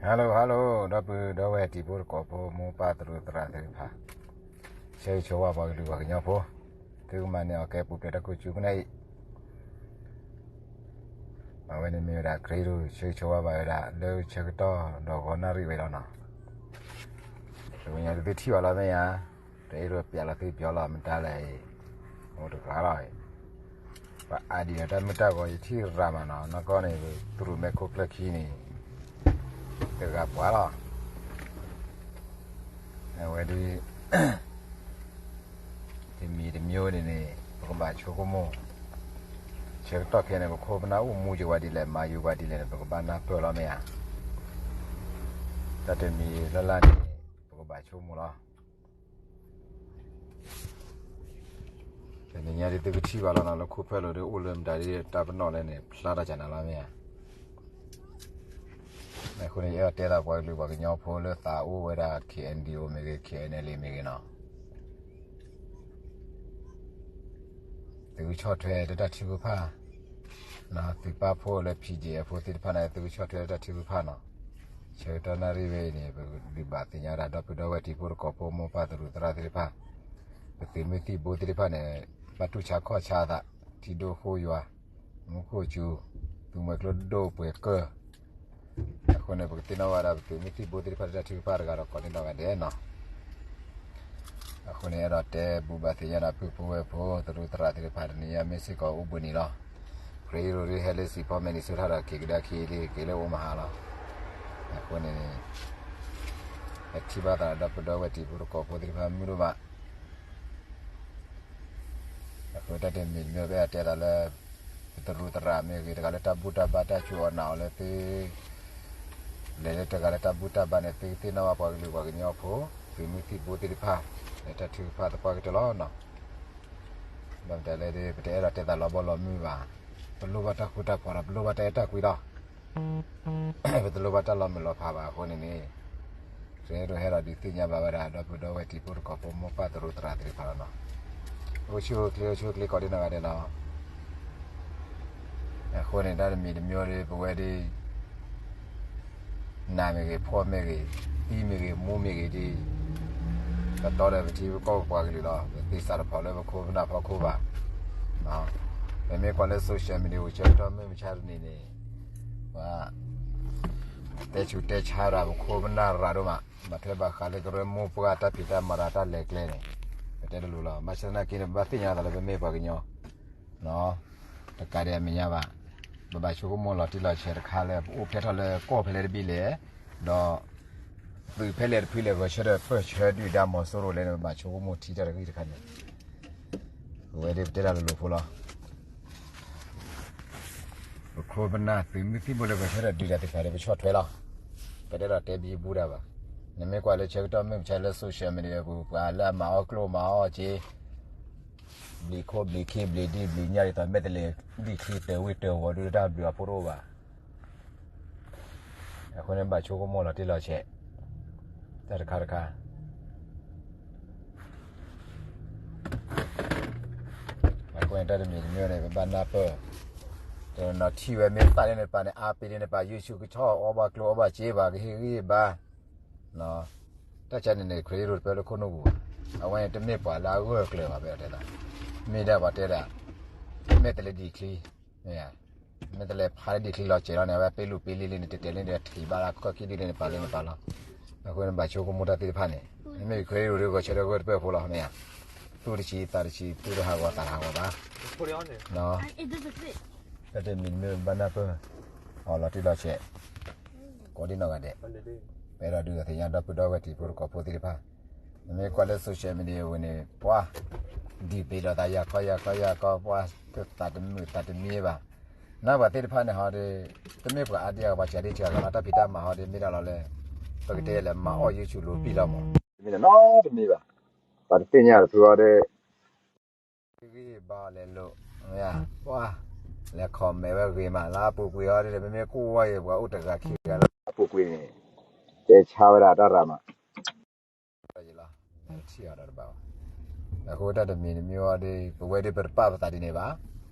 Hello hello ဒီပုၢ်ဒီဝဲၢ်တံၤဖိသကိးဖိမိၢ်ပၢ်သရူးသရၣ်သ့ၣ်တဖၣ်, ဆၢဂ့ၤဆၢဝါပှၤကလုာ်ပှၤကညီဖိ, သုကမၤန့ၢ်အီၣ်ကဲပူၤဖျဲးတၢ်ခိၣ်ဆူကနၣ်အံၤ, အဝဲန့ၣ်မ့ၢ်ဝဲဒၣ် ခရံာ်ဒိၣ်ဆၢဂ့ၤဆၢဝါဘၣ်ဝဲဒၣ်လၢဆၢကတီၢ်ဒီးဂီၤနၣ်ရံၣ်ဝဲလီၤနီၤ, ပှၤကညီတသ့ထံၣ်ဘၣ်လီၤမ့ၢ်ဧါ, တအဲၣ်ဒိးပျးလီၤသ့ပျီလီၤမတၤလဲၣ်အံၤ, အိၣ်တဂၤလီၤ ပှၤအါဒံးဒီးတၢ်မုၢ်တၢ်ဂီၤယထံၣ်ရၤမးနီၤ, နီၢ်ကီၢ်န့ၣ် သရူးမဲာ်ခိၣ်ကျၢၢ်ခံန့ၣ် တဂၤပှၤလီၤ, အဝဲဒ် တမံၤတမံၤန့ၣ်န့ၣ် ပကဘၣ်ဆိကမိၣ်, ဆၢကတီၢ်ခဲအံၤန့ၣ် ပခိၣ်ပနၢ်အိၣ်မူက့ၤဝဲဒ်လဲၣ် မၤယိၤဝဲဒ်လဲၣ်န့ၣ် ပကဘၣ်နၢ်ပၢၢ်လီၤမ့ၢ်ဧါ, တၢ်တမံၤလၢ်လၢ်န့ၣ် ပကဘၣ်ဆိကမိၣ်လီၤ. တနံၤညါဒ်သုကထံၣ်ဘၣ်လီၤနီၤ လၢခိၣ်ဖၢၣ်လိၤဒ်အိၣ်လၢမတၤဒ်တၢ်ပနီၣ်လဲၣ်န့ၣ် ဖျါတၢ်ကနၤလီၤမ့ၢ်ဧါ, အဃိန့ၣ် ယအဲၣ်ဒိးတဲသးပှၤကလုာ်ပှၤကညီဖိလၢသးအိၣ်ဝဲဒၣ် K N D O မ့ၢ်ဂ့ၤ K N L A မ့ၢ်ဂ့ၤနီၤ သုကဆီၣ်ထွဲလၢတၢ်ထုကဖၣ်, သုးပာ်ဖှိၣ်လၢ P G F ဖိသ့ၣ်တဖၣ်န့ၣ် သုကဆီၣ်ထွဲလၢတၢ်ထုကဖၣ်နီၤ, ဆၢကတီၢ်နၣ်ရံၣ်ဝဲအံၤန့ၣ် ပဒုးဘၣ်သ့ၣ်ညါဝဲဒၣ်ဒီပုၢ်ဒီဝဲၢ်တံၤဖိသကိးဖိမိၢ်ပၢ်သရူးသရၣ်သ့ၣ်တဖၣ်, ပသုးမုၢ်သံၣ်ဘိသ့ၣ်တဖၣ်န့ၣ် ဘၣ်တူၢ်ဆါခီၣ်ဆါအသး, ထံဒိၣ်ဃိယွၤ, မူခိၣ်စူၤ, သူမှဲကျိဒိၣ်ပှဲၤကၢၢ် အဃိန့ၣ် ပကသ့ၣ်နီၣ်ဝဲဒၣ် ပသုးမုၢ်သံၣ်ဘိသ့ၣ်တဖၣ်လၢတၢ်ထုကဖၣ်တဂၤဒီးကိးဒံနီၢ်ဂၤဒဲးနီၤ, အဃိန့ၣ် အဲၣ်ဒိးတဲဘိးဘၣ်သ့ၣ်ညါဒီးပုၢ်ဖိဝဲၢ်ဖိသရူးသရၣ်သ့ၣ်တဖၣ် တနံၤညါမ့ၢ်စ့ၢ်ကီးအိၣ်ဘှံးနံၤလီၤ, ခရံာ်ဒိၣ်ဒ်ဟဲလၢစံးဖီ Minnesota ဒီးက့ၤကဒါခံလံ က့ၤလၢ Omaha လီၤ, အဃိန့ၣ် ပထံၣ်ဘၣ်သးဒီပုၢ်ဒီဝဲၢ်တံၤဖိသကိးဖိသ့ၣ်တဖၣ် မုာ်ဒိၣ်မး အဃိတၢ်တမံၤတမံၤ ပအဲၣ်ဒိးတဲသးလၢ ပသရူးသရၣ်မ့ၢ်ဂ့ၤ တဂၤလၢတၢ်ဘူၣ်တၢ်ဘါတၢ်စူၢ်အီၤနာ်အီၤလၢသု လဲၤလၢတဂၤလၢတၢ်ဘူၣ်တၢ်ဘါန့ၣ် သုကသ့ၣ်နီၣ်ဘၣ်ပှၤကလုာ်ပှၤကညီဖိ သုးမုၢ်သံၣ်ဘိသ့ၣ်တဖၣ် လၢတၢ်ထုကဖၣ်သပှၢ်ကတၢၢ်လီၤနီၤ, ဘၣ်မတၤလဲၣ်ဒီး ပတအဲၣ်ဒိးတဲသးလီၤဘီလီၤမုၢ်ဘၣ်, ပလိၣ်ဘၣ်တၢ်ဃူတၢ်ဖိးဒီး ပလိၣ်ဘၣ်တၢ်အဲၣ်တၢ်ကွံလီၤ ပတလိၣ်ဘၣ်တၢ်လီၤမုၢ်လီၤဖးဘၣ်အဃိန့ၣ်န့ၣ်, ယအဲၣ်ဒိးဟဲဒီးဒုးသ့ၣ်ညါဘၣ်ဝဲဒၣ်ဒီပုၢ်ဒီဝဲၢ်တံၤဖိသကိးဖိမိၢ်ပၢ်သရူးသရၣ်သ့ၣ်တဖၣ်လီၤနီၤ, အိၣ်ဆူၣ်အိၣ်ချ့အိၣ်ဆူၣ်အိၣ်ချ့ကိးဒံနီၢ်ဂၤဒဲးလီၤ, အဃိန့ၣ် တၢ်တမံၤတမံၤဒီး ပဝဲဒၣ် နးမ့ၢ်ဂ့ၤ ဖှီၣ်မ့ၢ်ဂ့ၤ သံမ့ၢ်ဂ့ၤ မူမ့ၢ်ဂ့ၤဒ် ကတီဒီးပထံပကီၢ်ပပှၤကလုာ်လီၤ, ပသ့စးတဖီၣ်လၢပခိၣ်ပနၢ်ဖီခိၣ်ဘၣ်, ပမ့ၢ်ကွၢ်လၢ social media အိၣ်ဆၢကတီၢ်မုၢ်မဆါတနံၤန့ၣ်, ပှၤ တဲဆူးတဲဆါရၤ ပခိၣ်ပနၢ်ရၤဒိၣ်မး, ဘၣ်ထွဲဘၣ်ဃးလၢကရၢမိၢ်ပှၢ်တၢ်ဖံးတၢ်မၤတၢ်လဲၤကျဲန့ၣ်, ပတဲတလိၤလီၤ, ဘၣ်ဆၣ်သနာ်က့န့ၣ် ပဘၣ်သ့ၣ်ညါသးလၢပမ့ၢ်ပှၤကညီ တကးဒံးအမဲာ်ညါဘၣ်, ပဘၣ်ဆိကမိၣ်လီၤတံၢ်လီၤဆဲးတခါလၢ ပအိၣ်ဖျဲၣ်ထီၣ်လၢကီၢ်ဖဲလဲၣ်တဘ့ၣ်လဲၣ်, ဒီး သုးဖဲလဲၣ်တဖုလဲၣ် ဂဲၤဆၢထၢၣ်ပၢၢ်ဆၢဒုၣ်ဒါမီၤစိရိၤလဲၣ်န့ၣ် ပဘၣ်ဆိကမိၣ်ထံတၢ်တဂ့ၢ်တခါန့ၣ်, အဝဲဒၣ်ပတဲတၢ်လိၤလိၤဖိလီၤ. ပခိၣ်ပနၢ်သုးမုၢ်သံၣ်ဘိလၢဂဲၤဆၢထၢၣ်ဒုၣ်ဒါသ့ၣ်တဖၣ်ဒီး ပဆီၣ်ထွဲလီၤ. ပတအဲၣ်ဒိးတဲဘံဘူတၢ်ဘၣ်. နမ့ၢ်ကွၢ်လၢဆၢကတီၢ်မုၢ်မဆါလၢ social media ပူၤ ပှၤလၢအမၤအီၣ်ကျိၣ်မၤအီၣ်စ့ ဘျံးခိၣ်ဘျံးခံဘျံးဒံၣ်ဘျံးညၣ်ဒ်သိး မဲာ်တလဲၤဒံၣ်ချံတၢၤဝ့ၢ်တၢၤဝီၤဒုးတၢ်ဘျုးအဖှိၣ်တအိၣ်ဘၣ်. အဃိန့ၣ် ဘၣ်ဆိကမိၣ်လီၤတံၢ်လီၤဆဲး တၢ်တခါတခါ အဃိန့ၣ် တၢ်တမံၤတမံၤန့ၣ် ပဘၣ်နၢ်ပၢၢ်, တနီၤထံၣ်ဝဲမ့ၢ်သၣ်လၢန့ၣ်ပာ်န့ၣ် အါပ့ၤလၢန့ၣ်ပာ် YouTube ကဆီအီၣ်ဘၣ်ကျိၣ်အီၣ်ဘၣ်စ့ဘၣ် ကဟ့ၣ်ဂံၢ်ဘါ, တၢ်ကန့ၣ်န့ၣ် ခရံာ်ဒိၣ်တပၢလၢခိၣ်နူာ်ပူၤဘၣ်. အဝဲန့ၣ်တမ့ၢ်ပှၤလၢအဂၢၢ်ကျၢၤဘၣ် ပအဲၣ်ဒိးတဲသး, မ့ၢ်ဒၣ်ပှၤတဲဒၣ် မဲာ်တလဲၤဒံၣ်ချံ မ့ၢ် မ့ၢ်တလဲၤဖးလၢဒံၣ်ချံလီၤစဲးလီၤန့ၣ် အဝဲပ့လူးပ့လ့လ့န့ၣ် တဲတဲလၢန့ၣ် ထံၣ်ဘၣ်လၢခီၣ်ခံဒ်လဲၣ်န့ၣ် ပာ်လၢန့ၣ်ပာ်လီၤ. အဃိန့ၣ် ဘၣ်ဆိကမိၣ်တၢ်သ့ၣ်တဖၣ်န့ၣ် မ့မ့ၢ်ခရံာ်ဒိၣ်ဂဲၤဆၢထၢၣ်ဂၢၢ်တပၢၢ်ဖိလီၤ မ့ၢ်ဧါ. သူၣ်တဆံသးတဆံ သူၣ်တဟးဂီၤသးတဟးဂီၤဘၣ်. တၢ်တမံၤမ့ၢ်ဘၣ်နၢ်ပၢၢ်အီၤလီၤတံၢ်လီၤဆဲး ကိးဒံနီၢ်ဂၤဒဲး, ပအဲၣ်ဒိးဒုးသ့ၣ်ညါဒီပုၢ်ဒီဝဲၢ်တံၤဖိသကိးဖိသ့ၣ်တဖၣ်, နမ့ၢ်ကွၢ်လၢ social media ဝဲန့ၣ် ပှၤ ဒံးဘ့ၣ်ဒီးသးယၤခီယၤခီယၤခီ ပှၤသးတမုာ်သးတမံဘၣ်. နပှၤသ့ၣ်တဖၣ်န့ၣ်ဟီဒီး တမ့ၢ်ပှၤအါဒံအါဂၤ ပှၤစှၤဒံစှၤဂၤလီၤ တၢ်ဖံးတၢ်မၤဟီဒီး မ့ၢ်ဒၣ်လီၤလၢ ပကတဲလဲၤမၤအီၣ် YouTube လိၤပံၢ်လီၤမး တမ့ၢ်နီတမံၤဘၣ်. ပှၤတသ့ၣ်ညါတဖုအီၤဒီး ဂံၢ်ဘါလဲၤလိာ် မ့ၢ်ဧါ, ပှၤ လဲၤ comment ဝဲဂ့ၤမး လၢအပူၤကွံာ်အီၤဒီး ပမ့ၢ်ကွၢ်ဝဲအံၤ ပှၤအိၣ်တဂၤခံဂၤလၢအပူၤကွံာ်န့ၣ် တဲဆါဝဲဒၣ်တၢ်ရၤမး လီၤယံၤလီၤ ထံၣ်အီၤဒီးတဘၣ်ဘၣ်. အဃိတၢ်တမံၤတမံၤအီၤဒီး ပဝဲဒၣ်ပတပာ်ပသးဒ်န့ၣ်ဘၣ်.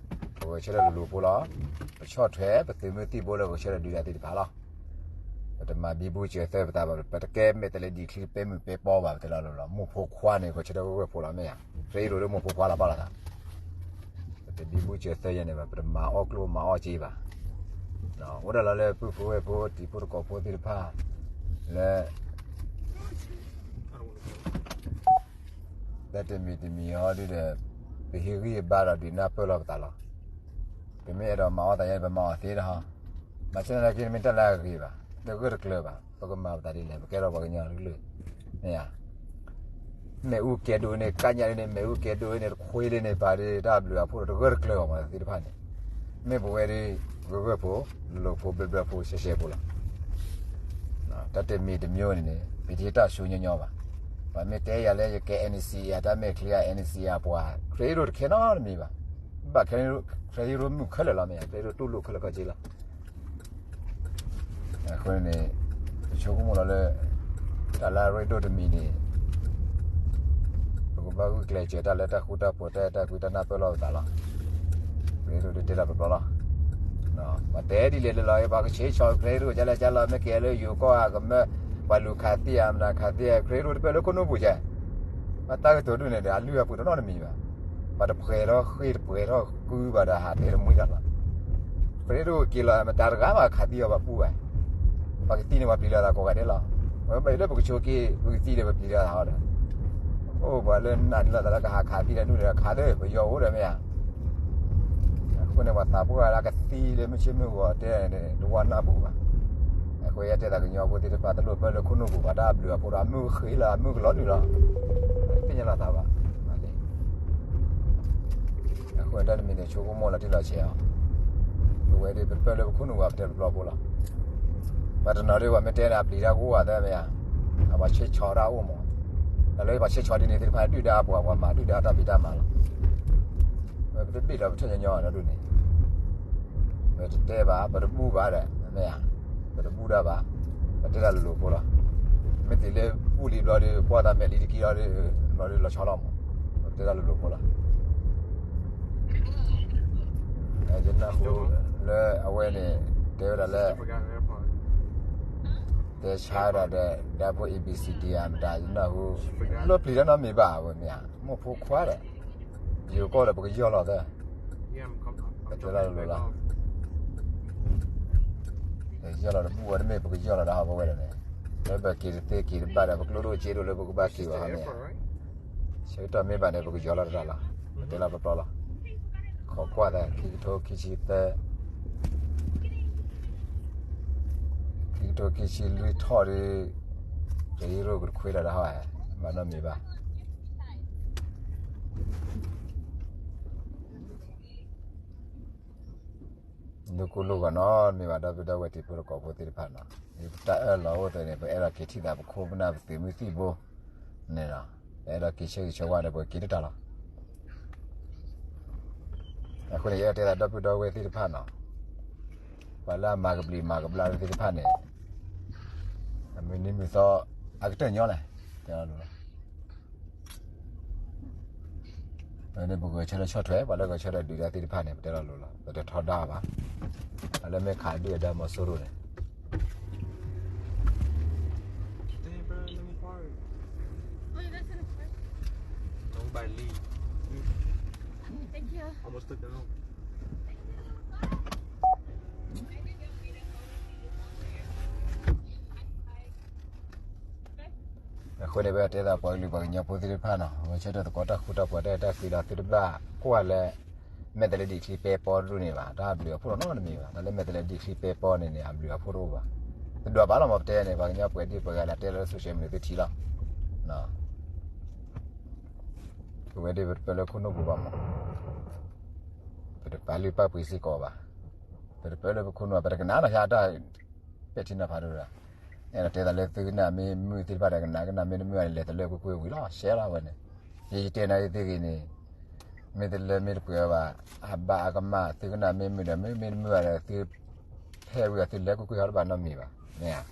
ပဂဲၤဆၢထၢၣ်လိၤလိၤဖိလီၤ. ပဆီၣ်ထွဲ ပသုးမုၢ်သံၣ်ဘိလၢဂဲၤဆၢထၢၣ်ဒုးတၢ်သ့ၣ်တဖၣ်လီၤ. ပတမၤဘံဘူစၢၤသၢပသးဘၣ်, ပတကဲမဲာ်တဲးလဲးဒံးချံပဲမုၢ်ပဲပီဘၣ်, ပတဲလီၤလီၤ, မိၢ်ဖိခွါန့ၣ် ပဆၢထၢၣ်ဂၢၢ်ဂၢၢ်ဖိလီၤမ့ၢ်ဧါ, ဖဲအံၤရိၣ်ဒီးမိၢ်ဖိခွါလီၤဘၣ်လီၤသး, ပတဘံဘူစၢၤသၢယဲန့ၣ်ဘၣ်, ပတမၤအီၣ်ကျိၣ်မၤအီၣ်စ့ဘၣ်, အိၣ်ဒၣ်လီၤလၢပုၢ်ဖိဝဲၢ်ဖိတံၤဖိသကိးဖိသ့ၣ်တဖၣ်, လၢ လၢတမံၤတမံၤဟီဒုဒီး, ပဟ့ၣ်ဂံၢ်ဘါဒီးဒုးနၢ်ပၢၢ်လီၤပသးလီၤ. ပမ့ၢ်အဲၣ်ဒိးမၤအီၣ်သးယဲ ပမၤအီၣ်သ့တဟီ, မၤဆ့ၣ်နီၤလၢခံန့ၣ်မ့ၢ်တၢ်လၢအဂ့ၤဘၣ်, တဂၢၢ်တကျၢၤဘၣ်, ပကမၤပသးဒ်လဲၣ်, ပကဲထီၣ်ပှၤကညီတကလုာ်, မ့ၢ်ဧါ. မ့ၣ်အူကဲဒိၣ်န့ၣ် ကညးဒ်န့ၣ် မ့ၣ်အူကဲဒိၣ်န့ၣ် တခွ့လၢန့ၣ် ပာ်ဒ်တၢ်ဘျုးအဖှိၣ်ဒီး တဂၢၢ်တကျၢၤအီၤမးသ့ၣ်တဖၣ်န့ၣ်, မ့ၢ်ပဝဲဒ် ဂၢၢ်ဂၢၢ်ဖိ, လိၤလိၤဖိ, ဘျၢဘျၢဖိ, ရှဲရှဲဖိလီၤ. တၢ်တမံၤတမံၤန့ၣ်န့ၣ် ပထံၣ်တၢ်ဆိညီညီဘၣ်. ပှၤမ့ၢ်တဲယၤလၢယကဲ NCA တၢ်မဲာ်ချံအ NCA အပှၤ, ခရံာ်ဒိၣ်တခဲနီတမံၤဘၣ်. ဘၣ်ခဲ ခရံာ်ဒိၣ်မုၣ်ခဲလၢာ်လီၤမ့ၢ်ဧါ, ခရံာ်ဒိၣ်တူၢ်လိာ်ခဲလၢာ်ခဲဆ့လီၤ. အဃိန့ၣ် ပဆိကမိၣ်လီၤလၢ တၢ်လၢအရ့ဒိၣ်တမံၤန့ၣ် ပကဘၣ်ဂုာ်ကျဲးစၢးတၢ်လၢတၢ်ဃူတၢ်ဖိး တၢ်အဲၣ်တၢ်ကွံ တၢ်နၢ်ပၢၢ်လိာ်ပသးလီၤ. ခရံာ်ဒိၣ်တတဲတၢ်ပျီပျီလီၤ. ပှၤတဲဒ်လဲၣ်လၢလီၤ ပှၤကဆ့ဆီၣ်ခရံာ်ဒိၣ်ကလဲၣ်ကလဲၣ်လီၤ မ့ၢ်ကဲလၢယိၤကီၢ်ဧါ ကမၢ ပှၤလူၤခးသံဧါ မနုၤခးသံဧါ ခရံာ်ဒိၣ်တပၢၢ်လၢခိၣ်နူာ်ပူၤကဲ ပှၤတၢ်ကတိၤဒိၣ်န့ၣ်ဒီး အလုၢ်အပှ့ၤတနီတမံၤဘၣ်. ပှၤတပှဲၤထီၣ်ဃ့ၢ်တပှဲၤထီၣ်ကုဘၣ်ဒီး ဟးတဲတမှံတၢ်လီၤ. ခရံာ်ဒိၣ်က့ၤလီၤ မတၤတဂၤဘၣ်ခးသံအီၤဘၣ်ပူၤဘၣ်. ပှၤကသံန့ၣ် ပှၤပျံၤလီၤသးကိးဂၤဒဲးလီၤ. ပဘၣ်အံၤလၢပကဆိးက့ ပကသံဒီးပပျံၤလီၤသးအီၤဒီး အိၣ်ပှၤလၢနာ်န့ၢ်လီၤသးလၢကဟးခးသံဒီးနုၢ်ဒီးခးသ့ ပယီၤအိၣ်ဒီးမ့ၢ်ဧါ. အဃိန့ၣ် ပှၤသးပှၢ်လၢကသံလၢမုၢ်ဆ့ၣ်မုၢ်ဂီၤတဲန့ၣ် တဝီနၢ်ပူၤဘၣ်. အဃိယတဲသးကညီဖိသ့ၣ်တဖၣ် တလိၣ်ပၢၢ်လၢခိၣ်နူာ်ပူၤဘၣ် တၢ်ဘျုးအဖှိၣ်ဒီး အမုၢ်ကဃ့လီၤ အမုၢ်ကလီၤနုာ်လီၤ သ့ၣ်ညါလီၤသးဘၣ်. အဃိန့ၣ် တၢ်တမံၤန့ၣ် ဆိကမိၣ်လီၤတံၢ်လီၤဆဲးအီၤ ပဝဲဒၣ်ပတပၢၢ်လၢပခိၣ်နူာ်ဘၣ် ပတဲပျီပျီဖိလီၤ. ပှၤတနီၤဒ်ပှၤမ့ၢ်တဲန့ၣ် အပျံၤတၢ်ကအိၣ်ဘၣ်သ့မ့ၢ်ဧါ. အပှၤဆ့ဆီၣ်တၢ်အိၣ်မး. တၢ်လၢပှၤဆ့ဆီၣ်ဒ်န့ၣ်သ့ၣ်တဖၣ် ဒုၣ်ဒါပှၤ ပှၤမၤဒုၣ်ဒါတၢ်ဖံးတၢ်မၤလီၤ. ပတဘ့ၣ်ဒီးပထၢၣ်ညီညီဒီးဒ်န့ၣ် ပတတဲဘၣ် ပတဘူၣ်ဘၣ်ဒီး မ့ၢ်ဧါ. ပတဘူၣ်တၢ်ဘၣ် ပတဲတၢ်လိၤလိၤဖိလီၤ. မ့ၢ်သ့ၣ်လၢဘူၣ်လံဘျီဒီး ကွၢ်တၢ်မဲာ်လံတက့ၢ်လီၤဒီး ဘျီဒီးလီၤဆီလီၤမး. ပတဲတၢ်လိၤလိၤဖိလီၤ. ယနၢ်ဟူလၢအဝဲန့ၣ် တဲဝဲဒၣ်လၢ တဲဆါဝဲဒၣ်ဒီး ဒၣ်ဖိ A B C D ဧါ မတၤ ယနၢ်ဟူ လၢပျံၤတၢ်နီတမံၤဘၣ် အဝဲမ့ၢ်ဧါ မိၢ်ဖိခွါဒီး ယိၤကီၢ်ဒီး ပကယီၢ်လီၤသၢ ပတဲလီၤလိၤလီၤ ယီၢ်လီၤတဘူၣ်ဝဲတမ့ၢ် ပကယီၢ်လီၤဒီးဟီ ပဝဲဒၣ်န့ၣ် လၢပက့ၤတသ့က့ၤတဘၣ်ဒီး ပကျိဒိၣ်စ့ဒိၣ်လၢပကဘၣ်က့ၤဘၣ်ဟီန့ၣ် ဆၢကတီၢ်မ့ၢ်ဘၣ်န့ၣ် ပကယီၤလီၤတၢ်လီၤ. ပတဲလီၤပျီပျီလီၤ. ခိးကွၢ်သး ခံကထိခံဆံသၢ ခံကထိခံဆံလွံၢ်ထီၣ်ဒီး ကယံၤရိၣ်ကတခွ့လီၤဒီးဟီ ဘၣ်နီတမံၤဘၣ်. ဒိၣ်ကိၢ်လိၣ်ဂီၤနီတမံၤဘၣ် ဒီပုၢ်ဒီဝဲၢ်တံၤဖိသကိးဖိသ့ၣ်တဖၣ်နီၤ. ပတၢ်အၢၣ်လီၤအိၣ်သ့န့ၣ် ပအဲၣ်ဒိးက့ၤထံၣ်သးပခိၣ်ပနၢ်ပသုးမုၢ်သံၣ်ဘိန့ၣ်လီၤ. ပအဲၣ်ဒိးက့ၤဆၢဂ့ၤဆၢဝါဒီး ပက့ၤတတၢ်လီၤ. အဃိန့ၣ် ယအဲၣ်ဒိးတဲသးဒီပုၢ်ဒီဝဲၢ်သ့ၣ်တဖၣ်နီၤ, ပှၤလၢအမၤကဘျံးမၤကဘျၣ်သ့ၣ်တဖၣ်န့ၣ် အမုၢ်နံၤမုၢ်သီ အကတၢၢ်ညီလဲၣ်, တဲလီၤလိၤလီၤ. ပဂဲၤဆၢထၢၣ်ဆီၣ်ထွဲ ပှၤလၢဂဲၤဆၢထၢၣ်ဒုၣ်ဒါသ့ၣ်တဖၣ်န့ၣ် ပတဲလီၤလိၤလီၤ ပတထီဒါဘၣ်. ပှၤလၢမ့ၢ်ခးဒုၣ်ဒါမီၤစိရိၤန့ၣ် အဃိန့ၣ် ပတဲသးပှၤကလုာ်ပှၤကညီဖိသ့ၣ်တဖၣ်နီၤ, ဂဲၤဆၢထၢၣ်သကိးတၢ်ဃူတၢ်ဖိး တၢ်အဲၣ်တၢ်ကွံဒီး သုတဘၣ်ကွၢ်လၢ မဲာ်တဲးလဲးဒံးချံပဲပီတဒူၣ်န့ၣ်ဘၣ်, တၢ်ဘျုးအဖှိၣ်နီတမံၤဘၣ်. တၢ်လၢမဲာ်တဲးလဲးဒံးချံပဲပီန့ၣ်န့ၣ် အဘျုးအဖှိၣ်တအိၣ်ဘၣ်. တဒွးဘၣ်လီၤမး ပတဲန့ၣ် ပှၤကညီပှဲၤဒံးပှဲၤဂၤလၢတဲလၢ social media သုထံၣ်လီၤ. ပဝဲဒၣ်ပတပၢလၢခိၣ်နူာ်ပူၤဘၣ်မး, ပတပာ်လုၢ်ပာ်ပှ့ၤစ့ၢ်ကီးဘၣ်. ပတပၢလၢပခိၣ်နူာ် ပတကနၣ်နီၢ်ဟါတၢ် ပဲာ်ထံနီၤဖးဒိၣ်ဒီး အဲၣ်ဒိးတဲသးလၢသုကနၣ်မ့ၢ်မုာ်သ့ၣ်တဖၣ်ဒီးကနၣ်, ကနၣ်မ့ၢ်တမုာ်ဘၣ်န့ၣ် လဲၤတလၢကွ့ၢ်ကွ့ၢ်ဝံၤလီၤ. ရှဲလီၤဝဲန့ၣ်, ယယတဲနၤအံၤသ့ဂ့ၤန့ၣ်, မ့ၢ်တလၢမ့ၢ်တပှဲၤဘၣ်, အဘၣ်အကမၣ် သုကနၣ်မ့ၢ်မုာ်ဒီး မ့ၢ်မ့ၢ်တမုာ်ဘၣ်ဒီး သုဖဲဝံၤအသုလဲၤကွ့ၢ်ကွ့ၢ်ဟီတဘၣ်နီတမံၤဘၣ်. မ့ၢ်ဧါ.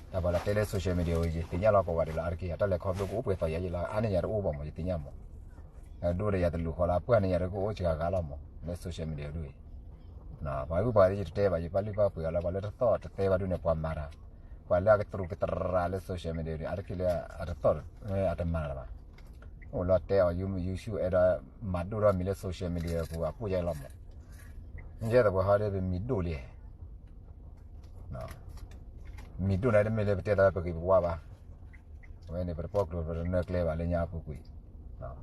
တၢ်ပှၤလၢတဲလၢ social media ယသ့ၣ်ညါလီၤကိးဂၤဒဲးလီၤ. အါတက့ၢ် တၢ်လဲၤခီဖျိကအိၣ်ပှဲၤသီယဲယဲလီၤ. အါန့ၢ်ယၤတအိၣ်ဘၣ်မး ယသ့ၣ်ညါမး. ဒိၣ်ဒီးယၤတလူၤဃီလီၤ. အပှၢ်န့ၢ်ယၤတကအိၣ်စှၤဂၤလီၤမး လၢ social media ဒ်အံၤ. ပှၤဂုၤပှၤဂၤယတတဲဘၣ်, ယပာ်လုၢ်ပာ်ပှ့ၤအီၤလီၤ. ပှၤလၢတသီၣ်တသဲဘၣ်ဒ်န့ၣ် ပှၤမၤတၢ် ပှၤလၢအကတြူၢ်ကတြၢ်လၢ social media န့ၣ် အါတက့ၢ်လၢအတသီၣ် အတမၤလၢၤဘၣ်. အိၣ်လီၤတဲအီၤ YouTube အဲၣ်ဒိးမၤဒိၣ်ထီၣ်မံၤလၢ social media ပူၤ အပိၢ်ယါလီၤမး. ယဲသပှၢ်ဟီဒီး ပမံၤဒိၣ်လံ မံၤဒိၣ်န့ၣ် တမ့ၢ်လၢပတဲသးပဂ့ၤပဝါဘၣ်. အဝဲန့ၣ် ပတပီၢ်ကျိၤ ပတနၢၤကျဲဘၣ်လၢညါအပူၤကွံာ်.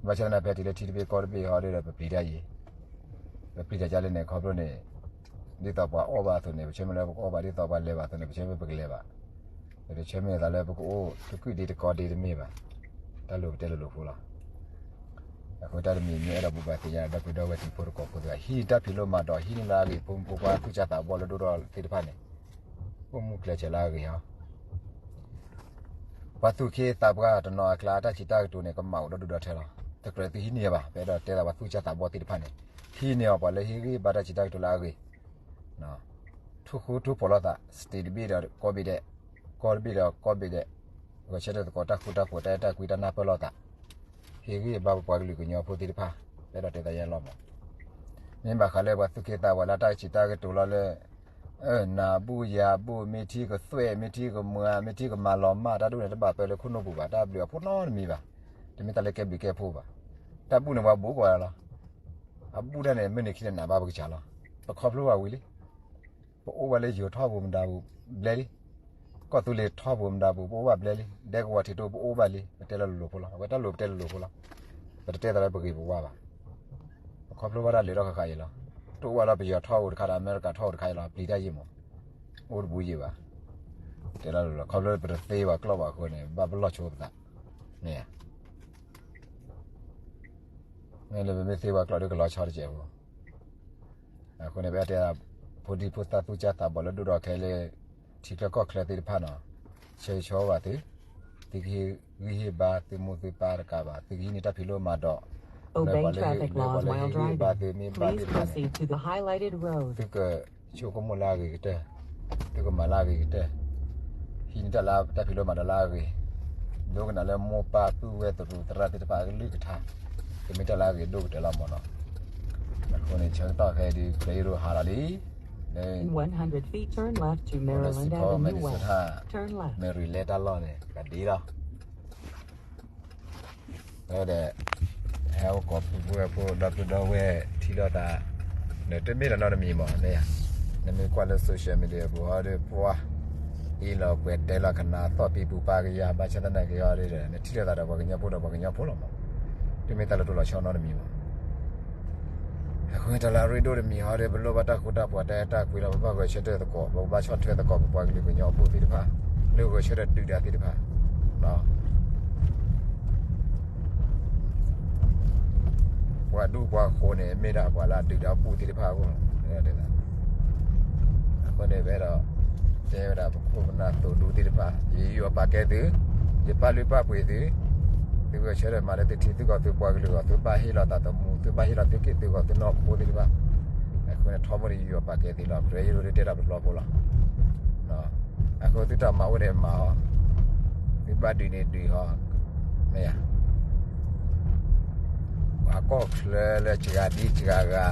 ဘၣ်ဆၣ်သနာ်က့ ဖဲတုၤလၢထံတဘ့ၣ်ကီၢ်တဘ့ၣ်ဟီဒီး ပပျံၤတၢ်အံၤ, ပပျံၤတၢ်ဒ်လဲၣ်န့ၣ် ခီဖျိန့ၣ် ဒ်သိးပှၤအီၣ်ဘၣ်အသိးန့ၣ် ပဆၢမုၢ်လၢပကအီၣ်ဘၣ်, ဒ်သိးပှၤလဲၤဘၣ်အသိးန့ၣ် ပဆၢမုၢ်လၢပကလဲၤဘၣ်. ပတဆၢမုၢ်လၢ်သးလၢပကအိၣ်တကူာ်ဒ့တကီဒ့တမ့ၢ်ဘၣ်. တၢ်လိၣ်ပတဲလိၤလိၤဖိလီၤ. အဃိတၢ်တမံၤမ့ၢ်အဲၣ်ဒိးဘိးဘၣ်သ့ၣ်ညါ ဒီပုၢ်ဒီဝဲၢ်တံၤဖိသကိးဖိတဂၤ ဟံးန့ၢ်တၢ်ဖံးလိမၤဒိး ဟံးန့ၢ်လၢအဂ့ၤ ဖိမုၣ်ဖိခွါသူၣ်စၢ်သးဘီၣ်လၢဒိၣ်ထီၣ်သ့ၣ်တဖၣ်န့ၣ် အိၣ်မူကျဲးစၢးလၢအဂ့ၤဟီ ပှၤသူၣ်က့သးပှၢ်တနီၤအကျါ အတၢ်စံးတၢ်ကတိၤန့ၣ် ကမၣ်အိၣ်ဒီဒူၣ်ဒီထၢလီၤ. တကြၢးသုဟံးန့ၢ်ဘၣ်, ပအဲၣ်ဒိးတဲသး ပှၤသူၣ်စၢ်သးဘီၣ်သ့ၣ်တဖၣ်န့ၣ် ဟံးန့ၢ်အီၤ ပှၤလၢဟ့ၣ်ဂံၢ်ဘါတၢ်စံးတၢ်ကတိၤလၢအဂ့ၤ, ထူၣ်ဃူထူၣ်ဖိးလိာ်သး state တဘ့ၣ်ဒီးကီၢ်ဘ့ၣ်ဒဲး, ကီၢ်တဘ့ၣ်ဒီးကီၢ်ဘ့ၣ်ဒဲး, ဂဲၤဆၢထၢၣ်သကိးတၢ်ဃူတၢ်ဖိး တၢ်အဲၣ်တၢ်ကွံ တၢ်နၢ်ပၢၢ်လိာ်သး, ဟ့ၣ်ဂံၢ်ဘါပပှၤကလုာ်ကညီဖိသ့ၣ်တဖၣ်, ပအဲၣ်ဒိးတဲသးယဲလီၤမး. မ့ၢ်ဘၣ်ဃးလၢပှၤသူၣ်က့သးပှၢ်လၢတၢ်စံးတၢ်ကတိၤလီၤလၢ နၤဘူၣ်ယၤဘူၣ် မ့ၢ်ထံကသွဲၣ် မ့ၢ်ထံကမွၤ မ့ၢ်ထံကမၤလီၤမၢ် တၢ်ဒ်န့ၣ် တဘၣ်ပၢလၢခိၣ်နူာ်ပူၤဘၣ်, တၢ်ဘျုးအဖှိၣ်နီတမံၤဘၣ်, တမ့ၢ်တၢ်လၢကဲဘျုးကဲဖှိၣ်ဘၣ်. တၢ်ဘူၣ်န့ၣ် ပှၤဘူၣ်ကွၢ်လီၤ, အဘူၣ်တၢ်န့ၣ် မုၢ်နံၤခံနၤဘၣ်ပကစၢ်လီၤ. ပခီဖျိဘၣ်ဝံၤလံ ပအိၣ်ဘၣ်လၢယိၤထီၣ်ပူၤမတၤပူၤ ဘျဲလံ, ကီၢ်သူလ့ၤထီၣ်ပူၤမတၤပူၤ ပအိၣ်ဘၣ်ဘျဲလံ, ဒဲကဝီၤထံးတိၢ်ပအိၣ်ဘၣ်လံ, ပတဲလၢလိၤလိၤဖိလီၤ. အဝဲတၢ်လိၣ်ပတဲလၢလိၤဖိလီၤ. ပတတဲသးလၢပဂ့ၤပဝါဘၣ်. ပခီဖျိဘၣ်တၢ်လၢာ်ဒီးဃၣ်ဃၣ်အံၤလီၤ. တအိၣ်ဘၣ်လၢပယီၤထီၣ်အိၣ်တခါဒီး အမဲရကၤထီၣ်အိၣ်တခါအံၤလီၤ, ပျံၤတၢ်ယံာ်မး, အိၣ်တဘူးယံာ်ဘၣ်. တဲလၢလိၤလိၤ ခီဖျိပတသ့ဘၣ်ကျီၢ်ဘၣ်အဃိန့ၣ် ဘၣ်ပလီၢ်ဆိပသး, မ့ၢ်ဧါ. မ့ၢ်လၢပမ့ၢ်သ့ဘၣ်ကျီၢ်ဒီးကလီၤဆီတကဲးဖိ အဃိန့ၣ် ပအဲၣ်တဲ ဖိဒံဖိသၣ်သူၣ်စၢ်သးဘီၣ်လၢဒိၣ်ဒီးခဲလၢာ် ထံချၢကီၢ်ချၢသ့ၣ်တဖၣ်နီၤ, ဆၢဂ့ၤဆၢဝါဘၣ်သု, သုကဟ့ၣ်ဂံၢ်ဟ့ၣ်ဘါသုမိၢ်သုပၢ်တကးဘၣ်, သုကဟံးန့ၢ်တၢ်ဖံးလိမၤဒိး, လၢပှၤလၢဟ့ၣ်ဂံၢ်ဟ့ၣ်ဘါသုမ့ၢ်ဘါသ့ၣ်တဖၣ်န့ၣ် သုကဆိကမိၣ်လၢအဂ့ၤကတၢၢ်, သုကမၤလၢအဂ့ၤကတၢၢ်, ဟံးန့ၢ်တၢ်လၢတၢ်ဖံးလိမၤဒိးလၢအဂ့ၤ, ဒိကနၣ်လၢမိၢ်ပၢ်ပုၢ်ဝဲၢ်တရူးသရၣ်သ့ၣ်တဖၣ်အကလုၢ်ကထါ, ကမ့ၢ်တၢ်လၢအဂ့ၤဒိၣ်ကတၢၢ်လီၤမးနီၤ. အဃိန့ၣ် ဆၢကတီၢ်ခဲအံၤဒုး ကြၢးယိးဒိးဟးလီၤလံ, လၢ Minnesota Minnesota မ့ၢ်ရူၤလဲတၢ်လီၢ်န့ၣ် ကဒ်လီၤ. ဒီး ဟဲအိၣ်ကိးဖုဖိဝဲၢ်ဖိ ဒီပုၢ်ဒီဝဲၢ်ထံၣ်လိာ်သး, နတမ့ၢ်တၢ်နီတမံၤမး, နမ့ၢ်ကွၢ်လၢ social media ပူၤဟီဒီး ပှၤအ့ၣ်လိာ်ပှဲၤတဲလီၤကနၣ်သီၣ်ပံပူၤပာ်ကယၤ ဘၣ်ဆၣ်သနာ်က့ဟီဒီး နထံၣ်လိာ်သးဒီးပှၤကညီဖိဒီးပှၤကညီဖိလီၤမး, တမ့ၢ်တၢ်လၢတိၢ်လီၤဆီနီတမံၤမး. အဃိန့ၣ် တၢ်လၢအရ့ဒိၣ်တမံၤဟီဒီး ပလိၣ်ဘၣ်တၢ်ဃူတၢ်ဖိး တၢ်အဲၣ်တၢ်ကွံလီၤ, ပဘၣ်ဂဲၤဆၢထၢၣ်သကိး, ပကဘၣ်ဆီၣ်ထွဲသကိးပပှၤကလုာ်ကညီဖိသ့ၣ်တဖၣ်, လၢဂဲၤဆၢထၢၣ်ဒုးတၢ်သ့ၣ်တဖၣ် ပှၤဒူပှၤဃိၤန့ၣ် မ့ၢ်ဒၣ်ပှၤလၢအဒုးတၢ်အပူၤသ့ၣ်တဖၣ်အဂီၢ်လီၤ. အဃိန့ၣ် ပအဲၣ်ဒိးတဲဝဲဒၣ် ပခိၣ်ပနၢ်သိၣ်ဒူသ့ၣ်တဖၣ်, ယယူးယီၣ်ပာ်ကဲသု, ယပာ်လုၢ်ပာ်ပှ့ၤသု, သုဂဲၤဆၢထၢၣ်မၤလၢသုထံသုကီၢ်သုပှၤကလုာ်အဂီၢ်, သုဘၣ်ဟ့ၣ်လီၤသးသမူ, သုဘၣ်ဟ့ၣ်လီၤသုက့ၣ်သုဂီၤသုနီၢ်ခိသ့ၣ်တဖၣ်, အဃိန့ၣ် ထီဘိန့ၣ် ယူးယီၣ်ပာ်ကဲသုလီၤ. ကြၢးယိးဒိးတဲတၢ်တဘျီဖိလီၤ. အဃိသုတၢ်မၤအိၣ်န့ၣ်မၤအီၤ, သုဘၣ်ဒုးန့ၣ်ဒုးအီၤ, မ့ၢ်ဧါ. ပှၤကီၢ်ချၢလၢစှၤဒ်စှၤဂၤ,